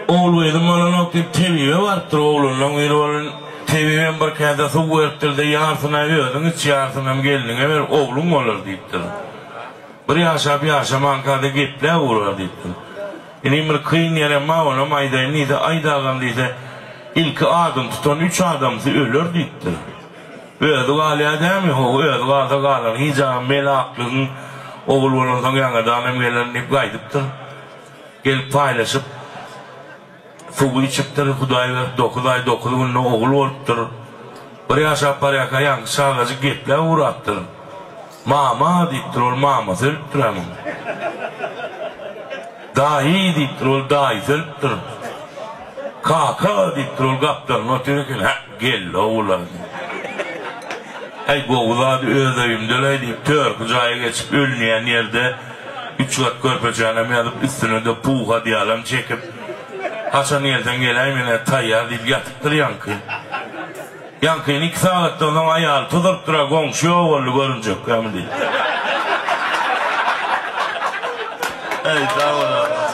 Ogul-gyzym bolanok diýip tebibe barypdyr. Oglanlaň biri bolan tebibem bir käse suw beripdir-de, ýarsyny-a özüň iç, ýarsynam gelniňe ber, ogluň bolar diýipdir. Bir ýaşap ýaşamanka-da gepläp ugrar diýipdir. Inim bir kyn ýerem bar, onam aýdaýyn diýse, aýt agam diýse, ilki adyny tutan üç adamsy öler diýipdir. Özi galýar dämi, how, özi galsa galar, hiç agam mel aklygyň ogul bolansoň ýaňadanam gelerin diýip gaýdypdyr. Gelip paýlaşyp, suwy içipdir, Hudaý berip dokuz aý dokuz günde ogul bolupdyr. Bir ýaşap barýarka ýaňky çagajyk gepläp ugrapdyr. Mama diýipdir, ol mamasy ölüpdir-ä muň. Daýy diýipdir, ol daýysy ölüpdir. Kaka diýipdir, ol gapdalynda otyr eken, Hä, geldi ogul-a diýip. Äý, gowy zady öz öýümde-läý diýip, törki jaýa geçip, ölünýän ýerde üç gat körpeçänem ýazyp, üstüne-de puh odýalam çekip, Haçan gelseň geläý, men-ä taýýar diýip ýatypdyr ýaňky. Ýaňkyny iki sagatdan soň aýaly tuzurypdyr-a, goňşy ýogaldy, görünjekkämi diýip. Äý, sag bol aga.